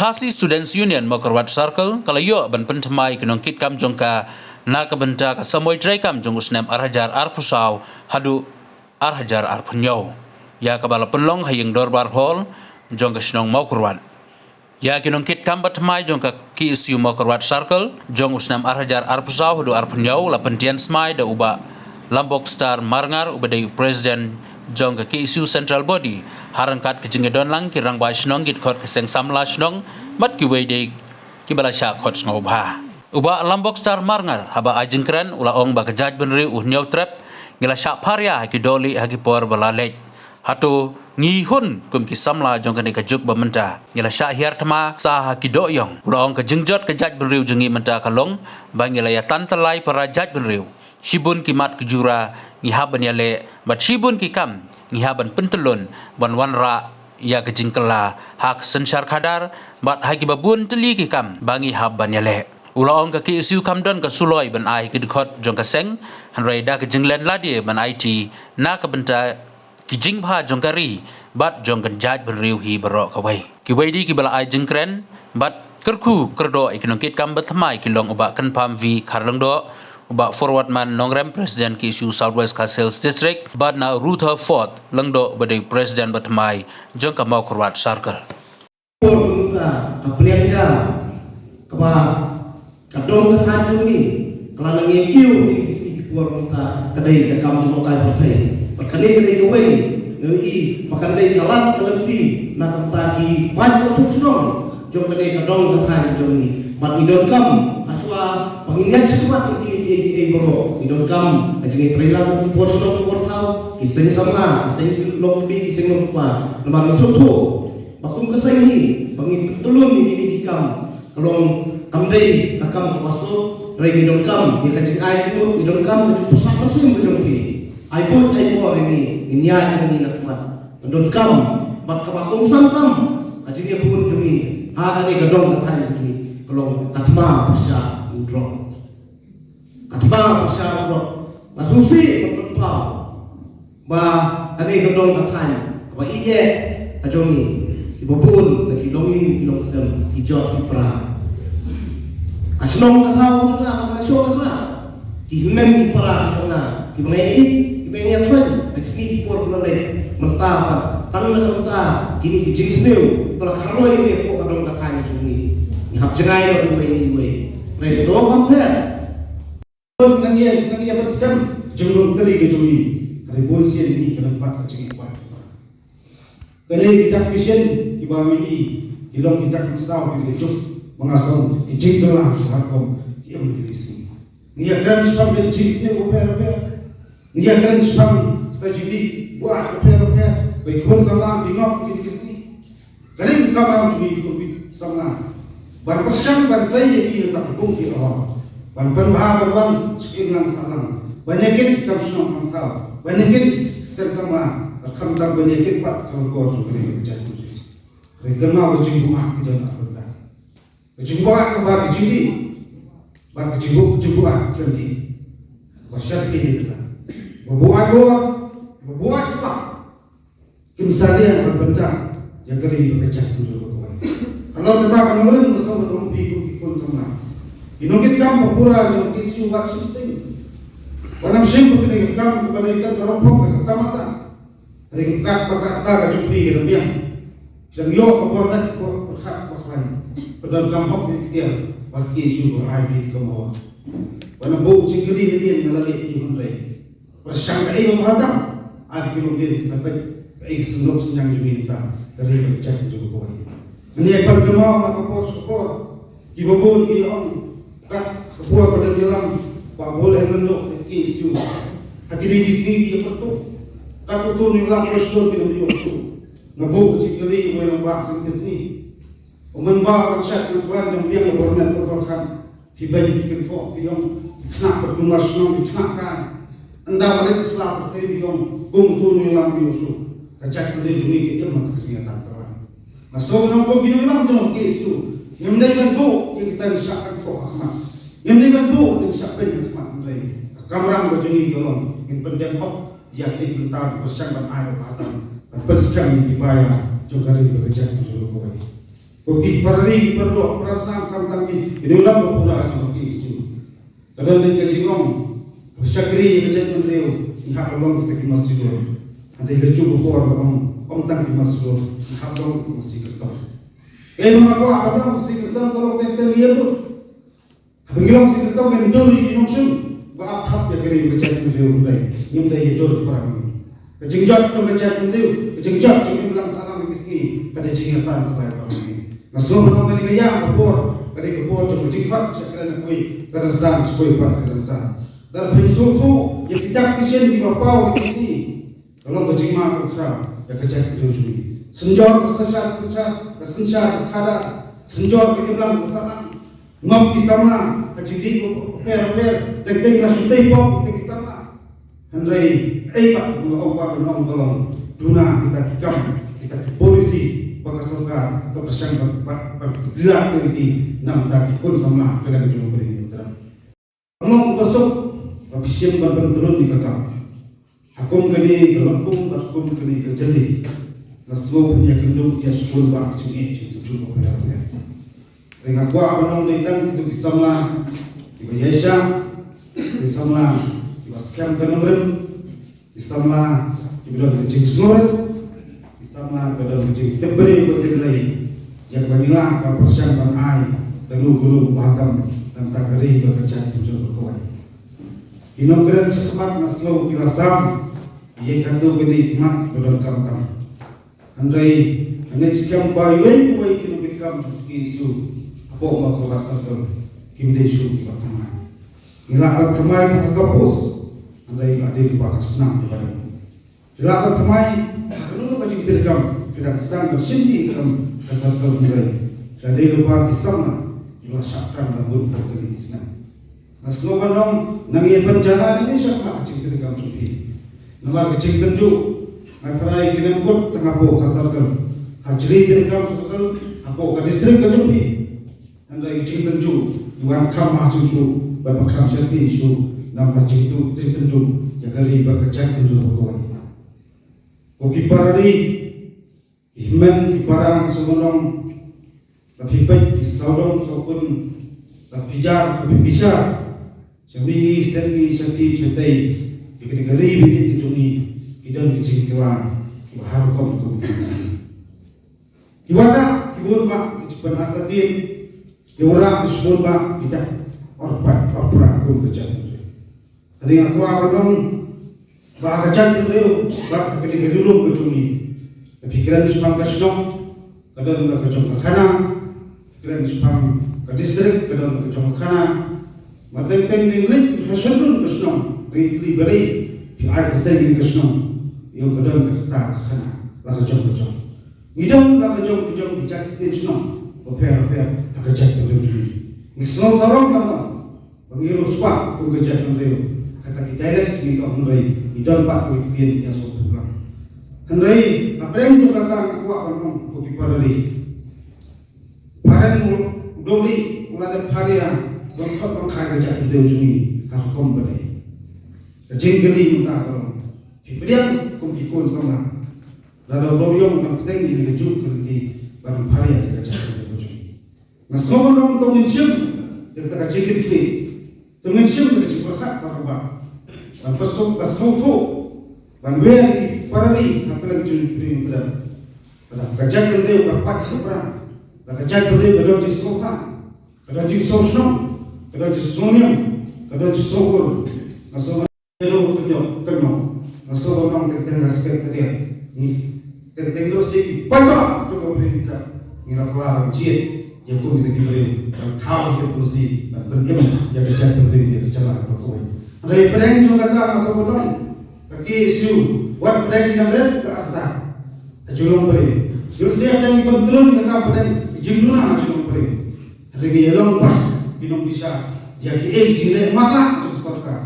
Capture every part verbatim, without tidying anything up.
Khasi Students Union Mawkyrwat Circle ka la ïoh ban pynthymmai ki nongkitkam jong ka na ka bynta ka samoi treikam jong u snem ar hajar arphew saw haduh ar hajar arphew hynñiew, ïa kaba la pynlong ha ïing dorbar hall jong ka shnong Mawkyrwat. Ïa ki nongkitkam ba thymmai jong ka K S U Mawkyrwat Circle jong u snem ar hajar arphew saw haduh arphew hynñiew la pyntian smai da u Bah Lambok Star Marngar, uba dei u president jong ka K S U Central Body, ha ryngkat ka jingïadon lang ki rangbah shnong, ki dkhot ka seng samla shnong bad kiwei de kiba la shah khot sngewbha. U Bah Lambok Star Marngar haba ai jingkren u la ong ba ka jaitbynriew u Hynñiewtrep ngi la shah pharia ha ki dohlieh ha ki por ba la leit. Hato ngi hun kum ki samla jong kane ka juk ba mynta? Ngi la shah hiar thma sa ha ki dohïong. U la ong ka jingjot ka jaitbynriew jong ngi mynta ka long ba ngi la ïa tan tyllai para jaitbynriew. Shibun ki mat ki jura ngi hap ban ïaleh bad shibun ki kam ngi hap ban pyntyllun ban wanrah ïa ka jingkylla ha ka synshar khadar bad ha kiba bun tylli ki kam ba ngi hap ban ïaleh. U la ong ka K S U kam don ka suloi ban ai ki dkhot jong ka seng, hynrei da ka jinglen lade ban aiti na ka bynta ki jingbha jong ka ri bad jong ka jaitbynriew hi baroh kawei. Kiwei de kiba la ai jingkren bad kyrkhu kyrdoh ïa ki nongkitkam ba thymmai ki long u Bah Kynpham V Kharlyngdoh, u Bah Forwardman Nongrem, president K S U South West Khasi Hills District, bad na Rutherford Lyngdoh, uba dei president ba thymmai jong ka Mawkyrwat Circle. Por mynta ka pliang ja kaba ka dong ka thaiñ jong ngi ka la nang ïa kiew ïa ki sngi ki por mynta ka dei ka kam jngohkai pyrthei. Bad kane ka dei kawei nga i ba kan dei ka lad ka lynti na ka bynta ki paid nongshong shnong jong kane ka dong ka thaiñ jong ngi. Bad ngi donkam ha shuwa ba ngin ïaid shakhmat ïa kine kiei kiei baroh, ngi donkam ha jingïatreilang ki por shnong ki por thaw, ki seng samla, ki seng longkmie, ki seng longkpa. Namar ngi sngewthuh ba kum ka seng hi ba ngin pyntyllun ïa kine ki kam ka long kam dei ka kam kaba suk, hynrei ngi donkam ïa ka jingai jingmut, ngi donkam ka jingpyrsad mynsiem ka jong phi. Ai buit ai bor ïa ngi, ngin ïaid ïa ngi na khmat. Ngi donkam bad kaba kongsan tam ka jingïakhun jong ngi ha kane ka dong ka thaiñ jong ngi ka long ka thma pyrshah u drok. Ka thma pyrshah u drok. Nga sngewsih ban pynpaw ba kane ka dong ka thaiñ kaba ïeit ka jong ngi, kiba bun na ki longïing ki longsem, ki jot ki pra. Ka shnong ka thaw ka jong nga, ka shnong ka shnong, ki hynmen ki para ka jong nga, kiba nga ïeit, kiba nga ïathuh ha ki sngi ki por ba la leit. Mynta pat tang na ka bynta kine ki jingsniew ba la kharoi ïa ngi hapoh ka dong ka thaiñ jong ngi, ngi hap jngai noh iwei na iwei. Hynrei to compare. Nang ïa, nang ïa ban skhem jingmut ka jong ngi. Hynrei bun sien ngi kynnoh pat ka jingïeit. Kane ki dak mission kiba ngi i, ki long ki dak mynsaw, ki juk ba nga sngewthuh ki jingkylla ha kum ki em ki sngi. Ngi ïa kren shaphang ki jingsniew bapher bapher. Ngi ïa kren shaphang kita jingdih buaid bapher bapher ba ki khun samla ki ngop ki sngi. Kane ka kamram jong ngi kum ki samla. Ban pyrshang ban sei ïa ki na ka bynta ki ong. Ban pynbha ban wan sha ki imlang sahlang. Ban ïa kit ki kam shnong kam thaw. Ban ïa kit ki seng samla. Bad khamtam ban ïa kit pat ka lyngkor jong kane ka jaitbynriew. Hynrei kynmaw ka jingbuaid ki don ha bynta. Ka jingbuaid kaba ka jingdih. Bad ka jingbuaid, ka jingbuaid ka jingdih. Ba shah ki dih kata. Ba buaid bor, ba buaid spah. Kim sa liang ban pynda ïa ka ri bad ka jaitbynriew baroh kawei. Ka long kata ka nongrim, nga sngewthuh ba kum phi kum ki khun samla, ki nongkitkam ba pura jong ka K S U wat shim sting. Wat nym shim ba kane ka kam kaba dei tang ka rongphok, ka tamasa. Hynrei kat ba kata ka jong phi ka dang biang. Phi dang ïoh ka bor net, ka bor pyrkhat, ka bor khlaiñ. Pyndonkam hok ïa ki ktien ba ka K S U ka ai phi ka mawar. Wat nym buh jingkylli hadien na lade ki, hynrei pyrshang kaei ba bha tam. Ai ki longdien ki sa peit kaei ka sngewsynei jong ngi mynta ka ri ka jaitbynriew kawei. Ngi ïa pyrkhat kynmaw na ka por sha ka por, kiba bun ki ong, kat ka por ba dang ïalam Bah Bulleh Lyngdoh, K S U. Ha kine ki sngi ki ïa pyrtuh, kat uto u nongïalam ba shlur ki nongïalam uto. Nga buh ka jingkylli ïa u rangbah seng ka sngi. U member ban shad ban khlaiñ jong biang, u Bor Met, u Bor Khan. Phi beiñ phi kynthoh, phi ong ki khynnah bad kumba shnong, ki khynnah kai. Ynda ba leit sla pyrthei, phi ong kum uto u nongïalam ba ïoh suk. Ka jaitbynriew jong ngi ka im ha ka jingïatang tyrwa. Nga sngew ba nongkum ki nongïalam jong ka K S U, ngim dei ban buh ïa kita ki shah kynthoh ha khmat. Ngim dei ban buh ïa kita ki shah beiñ ha khmat, hynrei ka kamram ka jong ngi ka long ngin pyndep hok ïa ki bynta, pyrshang ban ai ba bha tam, ban pynskhem ïa ki paidbah jong ka ri bad ka jaitbynriew kawei. Ko ki para ri, ki para doh, para snam, khamtam ki, ki nongïalam ba pura ha jong ka K S U. Ka don ka jingong, shakri ïa ka jaitbynriew, ngi hap ban long kita ki masidor. Hynrei ka juh ka por ka ong, ym tang ki masidor, ngi hap long ki masi kyrtong. Ei, ma nga kwah ban long masi kyrtong, ka long teng teng ïa ka. Haba ngi long masi kyrtong ngin dur ïa ki nongshun ba ap thap ïa ka ri ka jaitbynriew, hynrei ngim dei ïa dur para ngi. Ka jingjot jong ka jaitbynriew, ka jingjot jong imlang sahlang ki sngi, ka dei jingïatai trai para ngi. Nga sngew ba nong kane ka ïa ka por, ka dei ka por jong ka jingkhot sha kren na kawei ka rynsan, sha kawei pat ka rynsan. Lada phin sngewthuh ïa ki dak ki shin kiba paw ïa ki sngi, ka long ka jingma ka khraw ïa ka jaitbynriew jong ngi. Synjor ka synshar, synshar, ka synshar ka khadar, synjor ka imlang ka sahlang. Ngop ki samla ha ki dei bapher bapher, teng teng la shu tei pop kita ki samla. Hynrei ei pat nga ong pat, nga ong ka long duna kita ki kam, kita ki polisi ba ka sorkar ka pyrshang ban, ban, ban pynlait lynti na bynta ki khun samla ka dang jong ka ri Mizoram. Nga ong ba suk ba phi shim ban pyntrun ïa ka kam. Ha kum kane ka longkum bad kum kane ka jylliew, nga sngew phin ïakynduh ïa shibun bah jingeh jingtynjuh bapher bapher. Te nga kwah ban ong dei tang kito ki samla kiba ïaishah, ki samla kiba skhem ka nongrim, ki samla kiba don ka jingsngewrit, ki samla kiba don ka jingtip briew ba tip lei ïa kaba ngi lah ban pyrshang ban ai kano kano ba tam na bynta ka ri bad ka jaitbynriew ba kawei. Ki nongkren shakhmat nga sngew ki la sam ïa kano kane ki mat ba donkam tam. Hynrei nga ngeit skhem ba iwei pa iwei ki nongtrei kam jong ka K S U hapoh Mawkyrwat Circle kim dei shuh kiba thymmai. Ngi lah ban thymmai tang ha ka post, hynrei la dei lypa ka snam kaba dang. Ngi lah ban thymmai ha kano kano ka jingtrei kam, ki dang sdang ban shim ïa ka kam ka circle, hynrei la dei lypa ki samla kiba la shah kren la bun ha kine ki snem. Nga sngew ban ong, nang ïa pynjlan ïa ngi shakhmat ka jingtrei kam jong phi. Namar ka jingtynjuh nga tharai kim kut tang hapoh ka circle, ha jri trei kam circle, hapoh ka district ka jong phi. Hynrei ka jingtynjuh ngi wan kham ha jingsngew, ban ba kham shatei shuh na ka jingtynjuh, jingtynjuh ïa ka ri bad ka jaitbynriew ba kawei. Ko ki para ri, ki hynmen ki para, nga sngew ban ong, lada phi peit ki sawdong sawkun, lada phi jar lada phi bishar, sha mihngi shen ngi, shatei shatei, ïa kane ka ri baieit ka jong ngi ki don ki jingkylla kiba har rukom kum kine. Ki wanrah ki bun bah ki jingpynartatien, ki wanrah ki shibun bah ki dak orpait orpra kum ka jaitbynriew. Hynrei nga kwah ban ong ba ka jaitbynriew bad ka dei ka ri lum ka jong ngi. Lada phi kren shaphang ka shnong, ka don la ka jong ka khana, phi kren shaphang ka district, ka don la ka jong ka khana. Mar teng teng ngi leit ha shnong ka shnong, ngi kylli balei phi ai kyrteng ïa ka shnong, ïa ka don la kata ka khana, la ka jong ka jong. Ngi don la ka jong ka jong ki jait ktien shnong bapher bapher ha ka jaitbynriew jong ngi. Ngi sngew sarong sarong ba ngi riewspah kum ka jaitbynriew. Kata ki dialects ngi don, hynrei ngi don pat ki ktien ïasngewthuh lang. Hynrei hapdeng jong kata nga kwah ban ong ko ki para ri, phareng u dei u la dep pharia ban khot ban khai ka jaitbynriew jong ngi ha ka rukom ba dei. Ka jingkylli mynta ka long, phi pdiang kum ki khun samla, lada u dei u ïong ban pdiang ïa ka juk ka lynti ban pharia ïa ka jaitbynriew jong ngi. Nga sngew ban ong to ngin shim ïa kata ka jingkitkhlieh. To ngin shim ïa ka jingpyrkhat baroh ba ban pynshong, ban sngewthuh, ban wer ïa ki para ri ha kylleng jong ka ri Mynta. Lada ka jaitbynriew ka pait shaphrang, lada ka jaitbynriew ka don jingsngewthuh, ka don jingsngewshnong, ka don jingsngewniam, ka don jingsngewur. Nga sngew ban ong, teng teng, teng teng, nga sngew ban ong teng teng ha skhem teng teng. Ngi teng teng, lehse ki paidbah jong ka Ri Mynta, ngi la kylla ban jied ïa kum kita ki briew, ban thaw ïa ka polisi ban pynim ïa ka jaitbynriew, ïa ka jylla kaba kawei. Hynrei pdeng jong kata nga sngew ban ong, ka K S U, wat pdeng ki nang red ka arta ha jinglong briew. Ïoh shisha pdeng ki pyntrun ka kam pdeng ki jingduna ha jinglong briew. Hynrei ngi ïalong bad ki nongbishar ïa kiei ki jingleh matlah jong ka sorkar.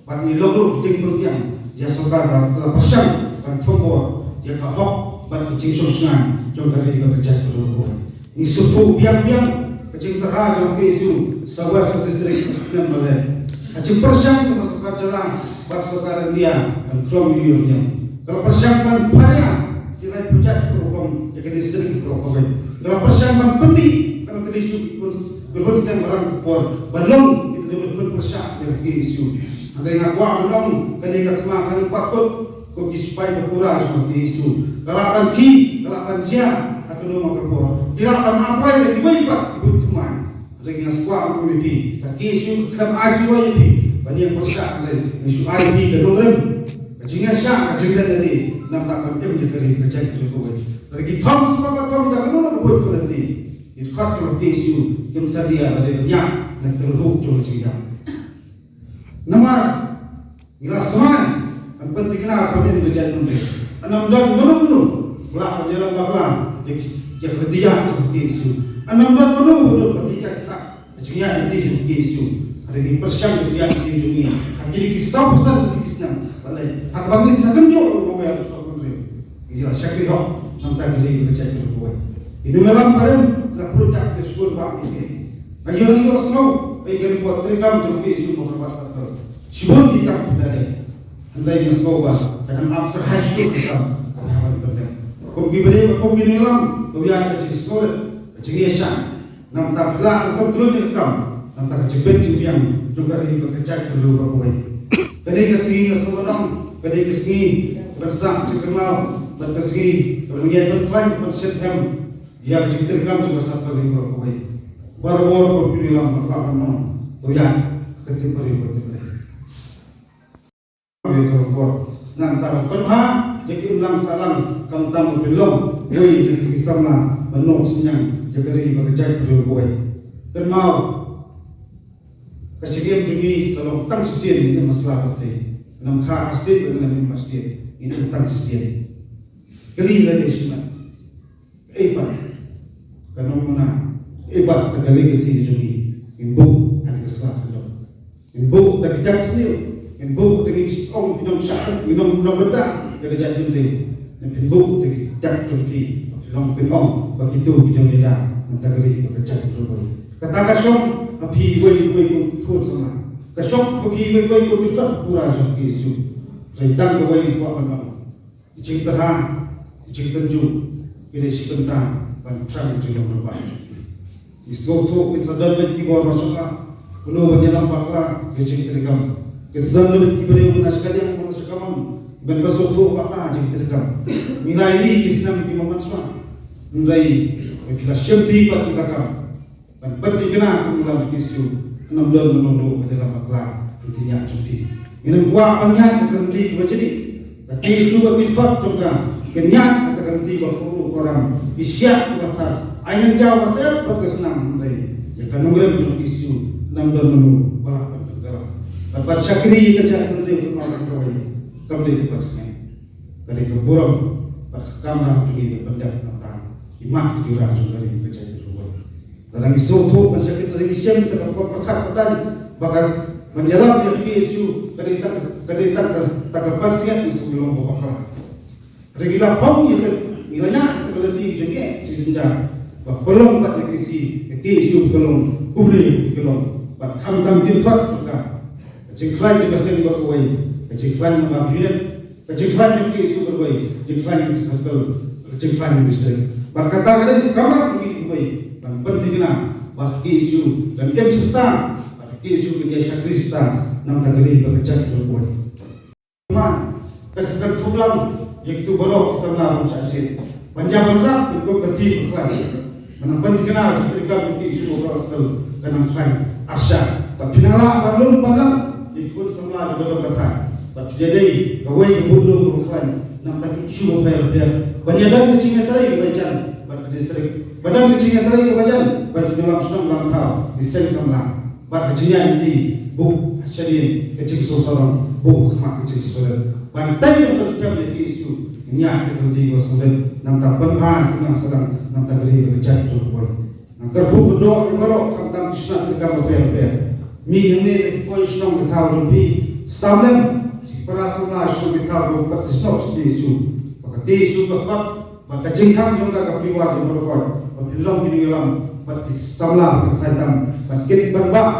Bad ngi long ruh ki jingpynkhiah ïa sorkar ba la pyrshang ban thombor ïa ka hok bad ka jingshong shngaiñ jong ka ri bad ka jaitbynriew. Ngi sngewthuh biang biang ka jingtyrha jong ka K S U South West District ha ka snem ba la leit. Ka jingpyrshang jong ka sorkar jylla bad sorkar India ban khlong ïa u niam. Ka la pyrshang ban pharia ki lai pyrjat ka rukom ïa ka district ka rukom. Ka la pyrshang ban pyni, ka la kylli shuh ki khun, ki khun seng ba rang ka por, ban long kita ki khun pyrshah ïa ka K S U. Hynrei nga kwah ban ong, kane ka thma kan pat kut, ko ki sipai ba pura jong ka K S U. Ka la ban ki, ka la ban jia, ha kano kano ka por. Ki la ban apply da kiwei pat ki buit thymmai. Hynrei nga kwah ban ong ïa phi, ka K S U ka khlem ai shuh ïa phi ban ïeng pyrshah, hynrei ngi shu ai ïa phi ka nongrim, ka jingïaishah, ka jingdon lade, namar ban im ïa ka ri ka jaitbynriew kawei. Hynrei ki thong shuwa ba thong da kano kano ka buit ka lynti, ki dkhot jong ka K S U kim satia ba dei ban ïaid na ka tyrhuh jong ka jingïap. Namar ngi la smai ban pynthikna ka bynta ka jaitbynriew. Ym don mano mano ba lah ban ïalam bakla ïa ka lynti ïaid jong ka K S U. Ym don mano mano ban hikai stad ka jingïaid lynti jong ka K S U. Hynrei ngi pyrshang ka jingïaid lynti jong ngi ha kine ki saw phew san tylli ki snem. Balei? Ha kaba ngi sa kynjoh ruh, ma ba ïa ka sawdong ri, ngi la shakri hok na ka bynta ka ri ka jaitbynriew kawei. Ki nongïalam barim la pynjah ka shkor ba ngi. Nga ïoh, nga ïohsngew ïa ka report treikam jong ka K S U Mawkyrwat Circle. Shibun ki kam ki la leh. Hynrei nga sngew ba ka dang ap kyrhai shuh ka kam ka dang ap ban pyndem. Kum ki briew, kum ki nongïalam, ka ïa ka jingsngewrit, ka jingïaishah. Namar phi lah ban pyntrei ïa ka kam, namar ka jingbit jingbiang jong ka ri bad ka jaitbynriew baroh kawei. Kane ka sngi nga sngewbha, kane ka sngi ban sah jingkynmaw, bad ka sngi kaba ngi ïai pynkhlaiñ, pynshitrhem ïa ka jingtreikam jong ka Circle ri baroh kawei. Barabor ko phi nongïalam, nga kwah ban ong, to ïa ka tip briew, ka tip briew. Ïa ka report. Nangta ban pynbha ïa ka imlang sahlang, khamtam ban pynlong wei na ki samla ban ïoh synñiang ïa ka ri bad ka jaitbynriew kawei. Kynmaw, ka jingim jong ngi ka long tang shisien, ngin ym sla pyrthei. Ngim khah arsien bad ngim im arsien, ngin im tang shisien. Kylli lade shimet. Kaei pat ka nongmuna, kaei pat ka legacy jong ngi? Ngin buh ha ka sla ka jong, ngin buh da ka jaitsniew, ngin buh da ka jingong, ngi nongshah, ngi nong, nongbynta ïa ka jaitbynriew. Ngin buh da ka jait jong phi, phi long phi ong ba kito ki jong ngi da, nangta ka ri ka jaitbynriew. Kata ka shong ha phi wei wei kum ki khun samla, ka shong ha phi wei wei kum ki dkhot pura jong ka K S U. Hynrei tang kawei nga kwah ban ong. Ki jingtyrha, ki jingtynjuh, ki dei shi bynta ban thrang jinglong rangbah. Ngi sngewthuh, kin sa don beit ki bor ba shong, kumno ban ïalam bakla ïa ka jingtreikam. Kin sa don beit ki briew na sha kadiang, na sha kamon, ban sngewthuh bakla ïa ka jingtreikam. Ngi la ïohi ki snem ki ma mynshuwa. Hynrei ki la shim ti bad ki la kam. Ban pynthikna ka nongïalam jong ka K S U, ym don mano mano ban ïalam bakla ïa ka lynti jong phi. Ngim kwah ban ïaid ha ka lynti kaba jylliew. Ka K S U bad ki dkhot jong ka kin ïaid ha ka lynti ba khuid khuram, ki shyiap kiba thar. Ai ngan jaw ka sep bad ka snam, hynrei ïa ka nongrim jong ka K S U ym don mano ba lah ban pynkylla. Bad ban shakri ïa ka jaitbynriew kaba khuid khuram kam dei kaba sngewbha. Ka dei ka burom bad ka kamram jong ngi ban pyndep nangta ki mat ki jura jong ka ri ka jaitbynriew. Lada ngi sngewthuh ban shakri, lada ngi shem kata ka pyrkhat pyrdain ba ka ban ïalam ïa ka K S U ka dei tang, ka dei tang ka, tang ka pansngiat, ngi sngewlong ba bakla. Hynrei ngi la phong ïa ka, ngi la ñiah ïa ka lynti jong ngi, jingjynjar ba pynlong pat ïa ka K S U, ka K S U pynlong kumne ka long. Bad khamtam ki dkhot jong ka, ka jingkhlaiñ jong ka seng baroh kawei, ka jingkhlaiñ namba unit, ka jingkhlaiñ jong ka K S U kawei, jingkhlaiñ jong ka circle, ka jingkhlaiñ jong ka district. Bad kata ka dei ka kamram jong ngi kawei ban pynthikna ba ka K S U kan im shata, ba ka K S U kan ïa shakri shata na ka bynta ka ri bad ka jaitbynriew kawei. Ma ka sngewthuh lang ïa kitu baroh ki samla bym shah jied. Ban ïa ban rap kum ka team bakla. Ban nang pynthikna ïa ka treikam jong ka K S U Mawkyrwat Circle, kan nang khlaiñ arshah. Bad phin nang lah ban lum ban lang ïa ki khun samla jong ka dong ka thaiñ. Bad phin ïa dei kawei ka bynriew ba khlaiñ na ka bynta ki issue bapher bapher. Ban ïa don ka jingïatrei kaba jan bad ka district. Ban don ka jingïatrei kaba jan bad ki nongïalam shnong ïalam thaw, ki seng samla. Bad ka jingïaid lynti, buh ha shadien ka jingsngewsarong, buh ha khmat ka jingsngewsarong. Ban tei ban pynskhem ïa ka K S U, ñiah ïa ka lynti ka sngewrit, nangta pynbha ïa ka imlang sahlang, nangta ka ri ka jaitbynriew kawei. Nang kyrkhu kyrdoh ïa baroh, khamtam ki shnat ki kam bapher bapher. Mih nangne da ki khynnah shnong ki thaw jong phi, sam lem, ki para samla shnong ki thaw jong phi, bad ki shnong sha K S U. Ba ka K S U ka khot, bad ka jingkhang jong ka ka pynwad ïa baroh, bad pynlong ki nongïalam bad ki samla ba kin sa ïatam, bad kit ban bah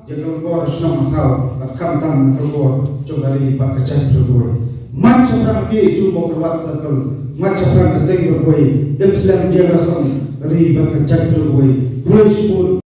ïa ka longkor shnong thaw, bad khamtam ka longkor jong ka ri bad ka jaitbynriew. Mat shaphrang ka K S U Mawkyrwat Circle, mat shaphrang ka seng baroh, im slem ïa ka song. Ri bad ka jaitbynriew kawei. Khublei shibun.